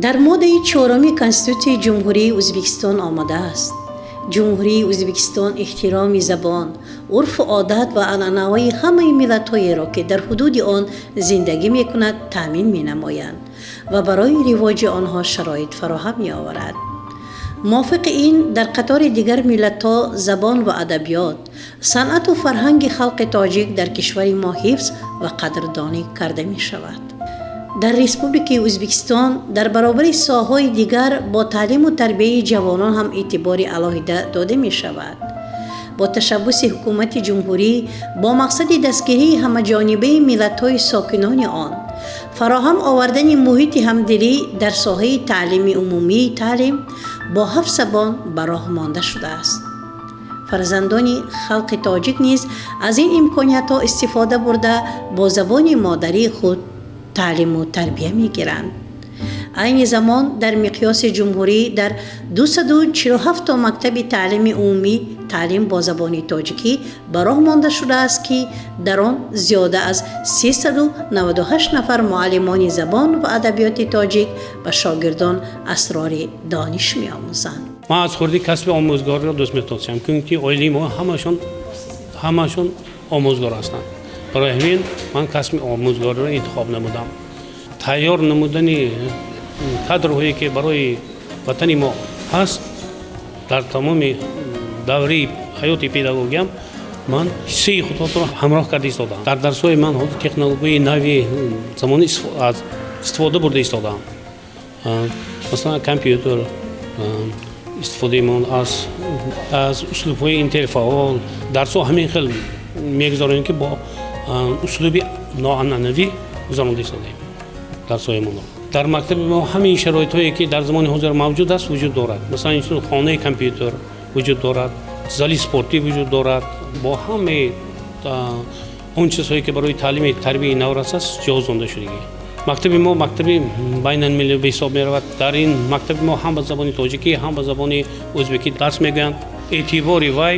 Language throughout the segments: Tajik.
Дар моддаи чоруми Конститутсияи Ҷумҳурии Ӯзбекистон омадааст: Ҷумҳурии Ӯзбекистон эҳтироми забон, урфу одат ва анъанаҳои ҳамаи миллатҳоеро, ки дар ҳудуди он зиндагӣ мекунад, таъмин менамоянд ва барои ривоҷи онҳо шароит фароҳам меоварад. Мувофиқи ин, дар қатори дигар миллатҳо забон ва адабиёт, санъату фарҳанги халқи тоҷик дар кишвари мо ҳифз ва қадрдонӣ карда мешавад. Дар Республикаи Ӯзбекистон дар баробари соҳаҳои дигар бо таълиму тарбияи ҷавонон ҳам эътибори алоҳида дода мешавад. Бо ташаббуси ҳукумати ҷумҳурӣ бо мақсади дастгирии ҳамаҷонибаи миллатҳои сокинони он, фароҳам овардани муҳити ҳамдилӣ дар соҳаи таълими умумии таълим бо ҳафт забон ба роҳ монда шудааст. Фарзандони халқи тоҷик низ аз ин имкониятҳо истифода бурда, бо забони модарии худ таълиму тарбия мегиранд. Айни замон дар миқёси ҷумҳурӣ дар 247 то мактаби таълими умумӣ таълим бо забони тоҷикӣ ба роҳ монда шудааст, ки дар он зиёда аз 398 нафар муаллимони забон ва адабиёти тоҷик ба шогирдон асрори дониш меомӯзанд. Ман аз хурдӣ касби омӯзгориро дӯст медоштам, чунки оилаи мо ҳамашон омӯзгор ҳастанд. Барои ҳамин ман касби омӯзгориро интихоб намудам. Тайёр намудани кадрҳое, ки барои ватани мо ҳаст, дар тамоми давраи ҳаёти педагогиам ман ҳиссаи худро ҳамроҳ карда истодаам. Дар дарсҳои ман ҳозир технологияи нави замонӣ истифода бурда истодаам, масалан, компютер, истифодаи мо аз услубҳои интерфаъол. Дарсҳо ҳамин хел мегузаронем, ки бо услуби ноанъанавӣ гузаронда истодаем дарсҳоямонро. Дар мактаби мо ҳамин шароитҳое, ки дар замони ҳозир мавҷуд аст, вуҷуд дорад. Масалан, инчунин хонаи компютер вуҷуд дорад, зали спортӣ вуҷуд дорад, бо ҳамаи он чизҳое, ки барои таълими тарбияи наврас аст, ҷиҳозонда шудагӣ. Мактаби мо мактаби байналмилалӣ ба ҳисоб меравад. Дар ин мактаби мо ҳам ба забони тоҷикӣ, ҳам ба забони ӯзбекӣ дарс мегӯянд. Эътибори вай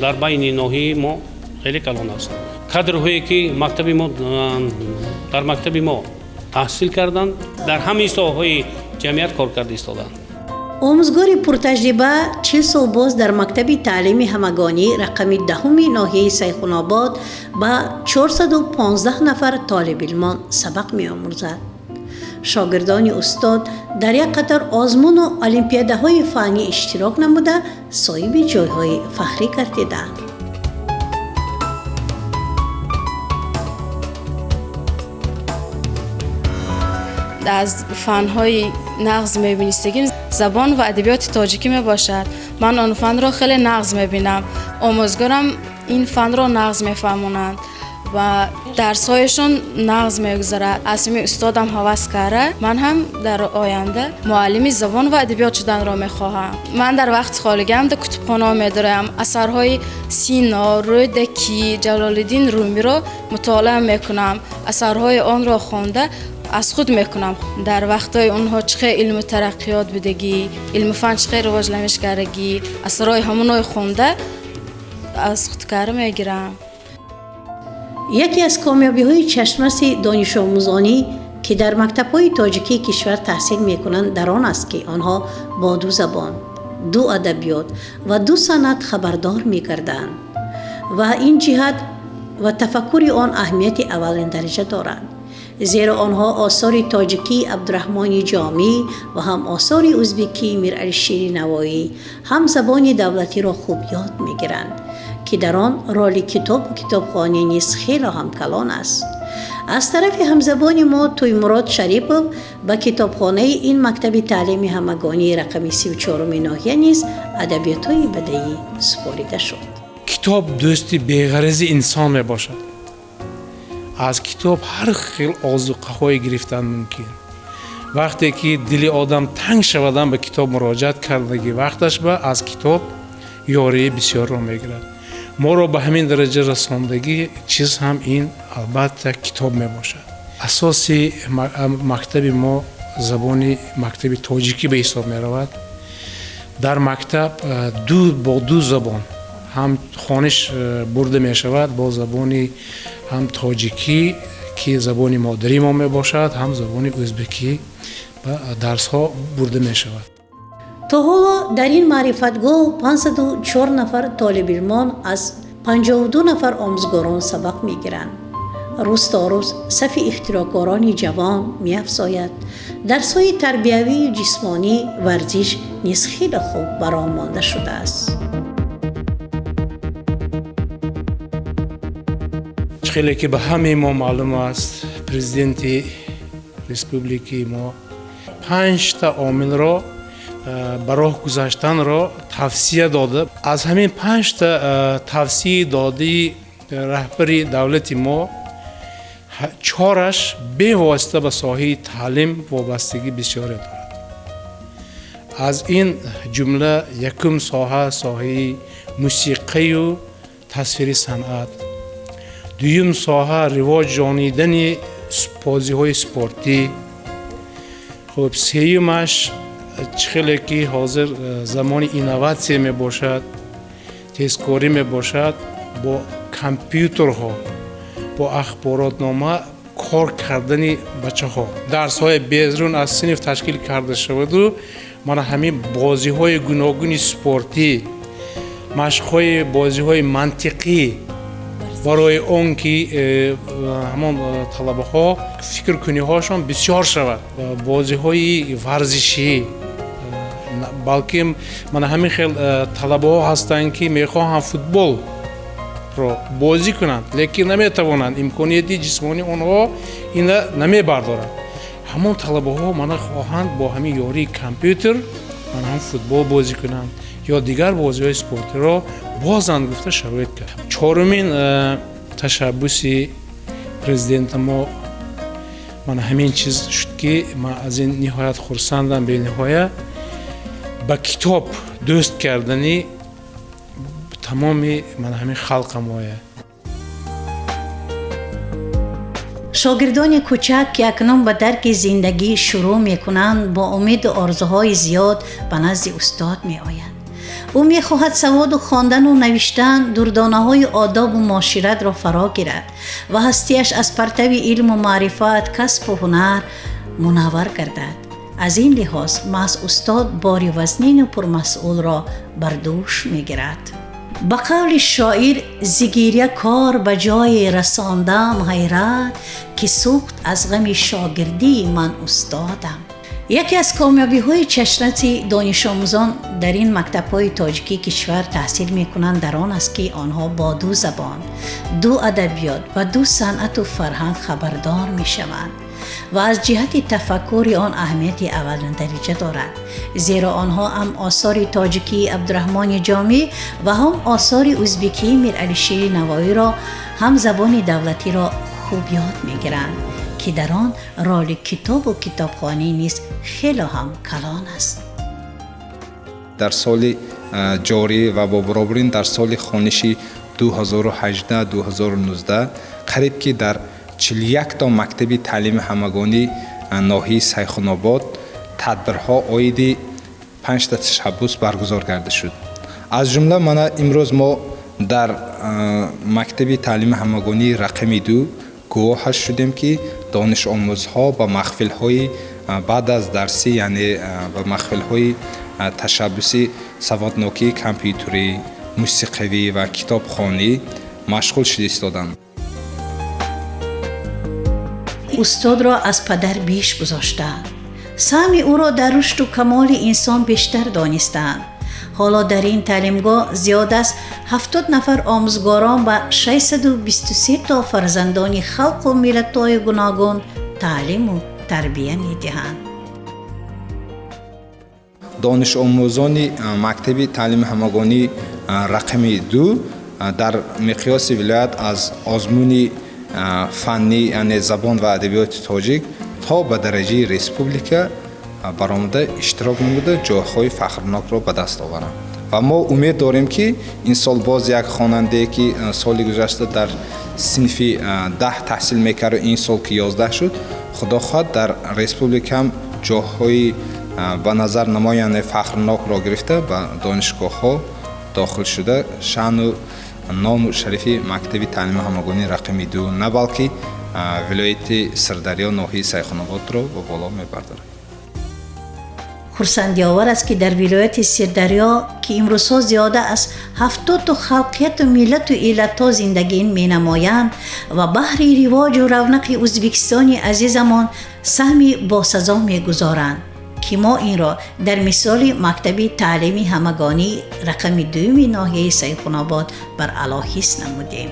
дар байни ноҳияи мо хеле калон аст. Кадрҳое, ки мактаби мо дар мактаби мо таҳсил карданд, дар ҳамаи соҳаҳои ҷамъият кор карда истодаанд. Омӯзгори пуртаҷриба 40 сол боз дар мактаби таълими ҳамагонӣ рақами 10-уми ноҳияи Сайхунобод ба 415 нафар толибилмон сабақ меомӯзад. Шогирдони устод дар як қатор озмуну олимпиадаҳои фаннӣ иштирок намуда, соҳиби ҷойҳои фахрӣ гардиданд. Аз фанҳои нағз мебинистагим забон ва адабиёти тоҷикӣ мебошад. Ман он фанро хеле нағз мебинам. Омӯзгорам ин фанро нағз мефаҳмонанд ва дарсҳояшон нағз мегузарад. Аз ҳамин устодам ҳавас карда, ман ҳам дар оянда муаллими забон ва адабиёт шуданро мехоҳам. Ман дар вақти холигиам дар кутубхонаҳо медароям, асарҳои Сино, Рӯдакӣ, Ҷалолиддин Румиро мутолиа мекунам, асарҳои онро хонда аз худ мекунам. Дар вақтҳои онҳо чӣ хел илму тараққиёт будагӣ, илму фан чӣ хел ривоҷламиш кардагӣ, асарҳои ҳамонои хонда аз худкарӣ мегирам. Яке аз комёбиҳои чашмраси донишомӯзонӣ, ки дар мактабҳои тоҷикии кишвар таҳсил мекунанд, дар он аст, ки онҳо бо ду забон, ду адабиёт ва ду санъат хабардор мегарданд ва ин ҷиҳат ва тафаккури он аҳамияти аввалин дараҷа доранд, зеро онҳо осори тоҷикии Абдураҳмони Ҷомӣ ва ҳам осори ӯзбекии Миралишери Навоӣ, ҳам забони давлатиро хуб ёд мегиранд, ки дар он роли китобу китобхонӣ низ хело ҳам калон аст. Аз тарафи ҳамзабони мо Тӯймурод Шарипов ба китобхонаи ин мактаби таълими ҳамагонии рақами 34-уми ноҳия низ адабиётҳои бадеӣ супорида шуд. Китоб дӯсти беғарази инсон мебошад. Аз китоб ҳар хел озуқаҳое гирифтан мумкин. Вақте ки дили одам танг шавадан, ба китоб муроҷиат кардагӣ вақташ ба аз китоб ёрии бисёрро мегирад. Моро ба ҳамин дараҷа расондагӣ чиз ҳам ин албатта китоб мебошад. Асоси мактаби мо забони мактаби тоҷикӣ ба ҳисоб меравад. Дар мактаб бо ду забон ҳам хониш бурда мешавад, бо забони ҳам тоҷикӣ, ки забони модарии мо мебошад, ҳам забони ӯзбекӣ. Дарсҳо бурда мешавад. То ҳоло дар ин маърифатгоҳ 504 нафар толибилмон аз 52 нафар омӯзгорон сабақ мегиранд. Рӯз то рӯз сафи ихтироъкорони ҷавон меафзояд. Дарсҳои тарбиявию ҷисмонӣ, варзиш низ хеле хуб ба роҳ монда шудааст. Чӣ хеле ки ба ҳамаи мо маълум аст, президенти республикаи мо панҷта омилро ба роҳ гузаштанро тавсия дода. Аз ҳамин панҷта тавсияи додаи раҳбари давлати мо чораш бевосита ба соҳаи таълим вобастагӣ бисёре дорад. Аз ин ҷумла якум соҳа соҳаи мусиқаю тасвири санъат, дуюм соҳа ривоҷ ҷонидани бозиҳои спортӣ, хуб, сеюмаш чӣ хеле ки ҳозир замони инноватсия мебошад, тезкорӣ мебошад, бо компютерҳо, бо ахборотнома кор кардани бачаҳо, дарсҳои берун аз синф ташкил карда шаваду мана ҳамин бозиҳои гуногуни спортӣ, машқҳои бозиҳои мантиқӣ барои он ки ҳамон талабаҳо фикркуниҳошон бисёр шавад, бозиҳои варзишӣ. Балки мана ҳамин хел талабаҳо ҳастанд, ки мехоҳанд футболро бозӣ кунанд, лекин наметавонанд, имконияти ҷисмонии онҳо ина намебардорад. Ҳамон талабаҳо мана хоҳанд бо ҳамин ёрии компютер мана ҳам футбол бозӣ кунанд ё дигар бозиҳои спортиро бозанд гуфта шароит кард. Чорумин ташаббуси президента мо мана ҳамин чиз шуд, ки ман аз ин ниҳоят хурсандам бениҳоя, ба китоб дӯст кардани тамоми мана ҳамин халқа моя. Шогирдони кӯчак, ки акнун ба дарки зиндагӣ шурӯъ мекунанд, бо умеду орзуҳои зиёд ба назди устод меоянд. Ӯ мехоҳад саводу хондану навиштан, дурдонаҳои одобу муоширатро фаро гирад ва ҳастиаш аз партави илму маърифат, касбу ҳунар мунаввар гардад. Аз ин лиҳоз маҳз устод бори вазнину пурмасъулро бар дӯш мегирад. Ба қавли шоир, зи гиря кор ба ҷое расондам ҳайрат, ки сӯхт аз ғами шогирдии ман устодам. Яке аз комёбиҳои чашмаси донишомӯзон дар ин мактабҳои тоҷикии кишвар таҳсил мекунанд дар он аст, ки онҳо бо ду забон, ду адабиёт ва ду санъату фарҳанг хабардор мешаванд ва аз ҷиҳати тафаккури он аҳамияти аввалиндараҷа дорад, зеро онҳо ҳам осори тоҷикии Абдураҳмони Ҷомӣ ва ҳам осори ӯзбекии Миралишери Навоиро, ҳам забони давлатиро хуб ёд мегиранд, ки дар он роли китобу китобхонӣ низ хело ҳам калон аст. Дар соли ҷорӣ ва бо баробарин дар соли хониши 2018-2019 қариб ки дар 41 то мактаби таълими ҳамагонӣ ноҳияи Сайхунобод тадбирҳо оиди панҷта ташаббус баргузор карда шуд. Аз ҷумла мана имрӯз мо дар мактаби таълими ҳамагонии рақами 2 гувоҳаш шудем, ки донишомӯзҳо ба маҳфилҳои баъд аз дарсӣ, яъне ба маҳфилҳои ташаббуси саводнокии компютерӣ, мусиқавӣ ва китобхонӣ машғул шуда истоданд. Устодро аз падар беш гузоштаанд, саҳми ӯро дар рушду камоли инсон бештар донистаанд. Ҳоло дар ин таълимгоҳ зиёд аз 70 нафар омӯзгорон ба 623 то фарзандони халқу миллатҳои гуногун таълиму тарбия медиҳанд. Донишомӯзони мактаби таълими ҳамагонӣ рақами 2 дар миқёси вилоят аз озмуни фаннӣ, яъне забон ва адабиёти тоҷик, то ба дараҷаи республика баромада иштирок намуда, ҷойҳои фахрнокро ба даст оваранд. Ва мо умед дорем, ки ин сол боз як хонандае, ки соли гузашта дар синфи 10 таҳсил мекард, ин сол ки 11 шуд, худо хоҳад, дар республикаам ҷойҳои ба назар намояне фахрнокро гирифта, ба донишгоҳҳо дохил шуда, шаъну ному шарифи мактаби таълими ҳамагонии рақами 2, на балки вилояти Сирдарё, ноҳияи Сайхунободро ба боло мебардорад. Хурсандиовар аст, ки дар вилояти Сирдарё, ки имрӯзҳо зиёда аз 70 халқияту миллату иллатҳо зиндагӣ менамоянд ва баҳри ривоҷу равнақи Ӯзбекистони азизамон саҳми босазо мегузоранд, ки мо инро дар мисоли мактаби таълими ҳамагонӣ рақами дуюми ноҳияи Сайхунобод баръало ҳис намудем.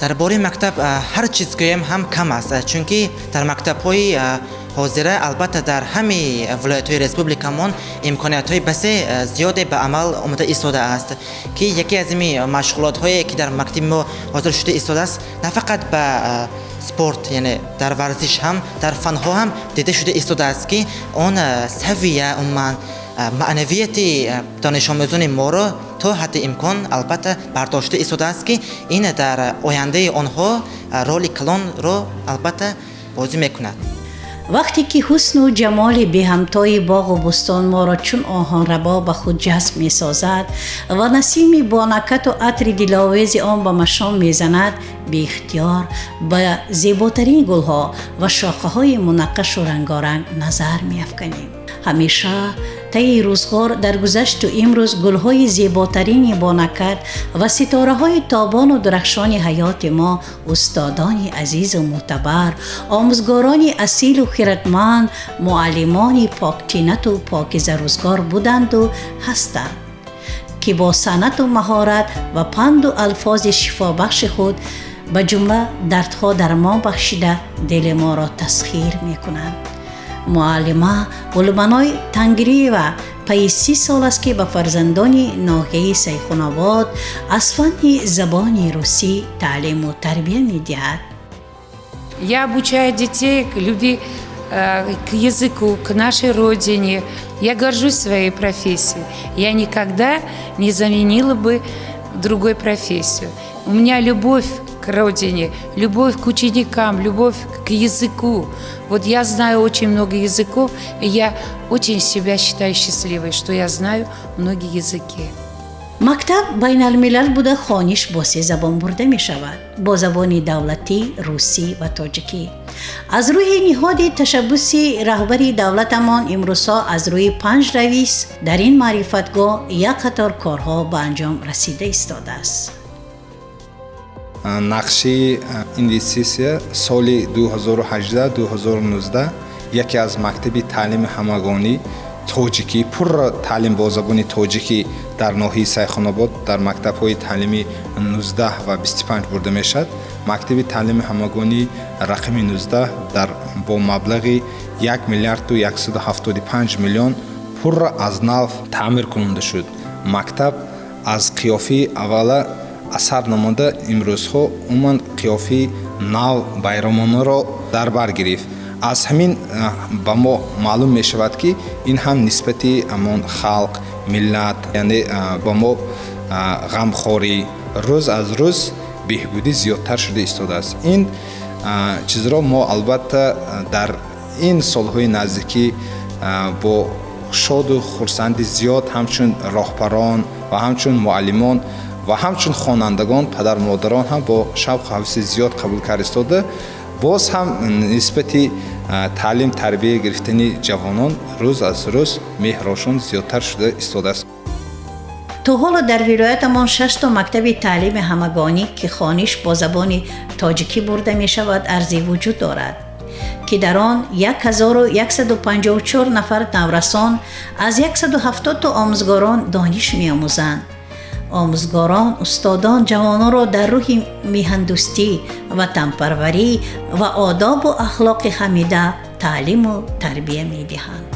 Дар бораи мактаб ҳар чиз гӯем ҳам кам аст, чунки дар мактабҳои ҳозира, албатта, дар ҳамаи вилоятҳои республикамон имкониятҳои басе зиёде ба амал омада истодааст, ки яке аз ими машғулотҳое, ки дар мактаби мо ҳозир шуда истодааст, на фақат ба спорт, яъне дар варзиш ҳам, дар фанҳо ҳам дида шуда истодааст, ки он савия, умуман маънавияти донишомӯзони моро то ҳадди имкон, албатта, бардошта истодааст, ки ин дар ояндаи онҳо роли калонро, албатта, бозӣ мекунад. Вақте ки ҳусну ҷамоли беҳамтои боғу бӯстон моро чун оҳанрабо ба худ ҷазб месозад ва насими бонакату атри диловези он ба машом мезанад, беихтиёр ба зеботарин гулҳо ва шохаҳои мунаққашу рангоранг назар меафканем. Ҳамеша таи рӯзғор, дар гузашту имрӯз гулҳои зеботарини бонакат ва ситораҳои тобону дурахшони ҳаёти мо устодони азизу мӯътабар, омӯзгорони асилу хиратманд, муаллимони поктинату покизарӯзгор буданду ҳастанд, ки бо санъату маҳорат ва панду алфози шифобахши худ ба ҷумла дардҳо дармон бахшида, дили моро тасхир мекунанд. Муаллима Гулбаной Тангриева пайи 30 сол аст, ки ба фарзандони ноҳияи Сайхунобод аз фанни забони русӣ таълиму тарбия медиҳад. Я обучаю детей к любви к языку, к нашей родине. Я горжусь своей профессией. Я никогда не заменила бы другой профессию. У меня любовь к родине, любовь к ученикам, любовь к языку. Вот я знаю очень много языков, и я очень себя считаю счастливой, что я знаю многие языки. Мактаб байналмилал буда, хониш бо се забон бурда мешавад: бо забони давлатӣ, русӣ ва тоҷикӣ. Аз рӯи ниҳоди ташаббуси раҳбари давлатамон имрӯзҳо аз рӯи панҷ равис дар ин маърифатгоҳ як қатор корҳо ба анҷом расида истодааст. Нақши инвеститсия соли 2018-2019 яке аз мактаби таълими ҳамагонӣ тоҷикӣ, пурра таълим бо забони тоҷикӣ дар ноҳияи Сайхунобод дар мактабҳои таълими 19 ва 25 бурда мешавад. Мактаби таълими ҳамагонӣ рақами 19 дар бо маблағи 1 миллиарду 175 миллион пурра аз нав таъмир кунонда шуд. Мактаб аз қиёфаи аввала асар намонда, имрӯзҳо умуман қиёфаи нав байрамонаро дар бар гирифт. Аз ҳамин ба мо маълум мешавад, ки ин ҳам нисбати ҳамон халқ, миллат, яъне ба мо ғамхорӣ рӯз аз рӯз беҳбудӣ зиёдтар шуда истодааст. Ин чизро мо, албатта, дар ин солҳои наздикӣ бо шоду хурсанди зиёд ҳамчун роҳбарон ва ҳамчун муаллимон ва ҳамчун хонандагон, падару модарон ҳам бо шавқу ҳаваси зиёд қабул карда истода, боз ҳам нисбати таълим тарбия гирифтани ҷавонон рӯз аз рӯз меҳрошон зиёдтар шуда истодааст. То ҳоло дар вилоятамон шашто мактаби таълими ҳамагонӣ, ки хониш бо забони тоҷикӣ бурда мешавад, арзи вуҷуд дорад, ки дар он 1154 нафар наврасон аз 170 омӯзгорон дониш меомӯзанд. Омӯзгорон, устодон ҷавононро дар рӯҳи меҳандӯстӣ, ватанпарварӣ ва одобу ахлоқи ҳамида таълиму тарбия медиҳанд.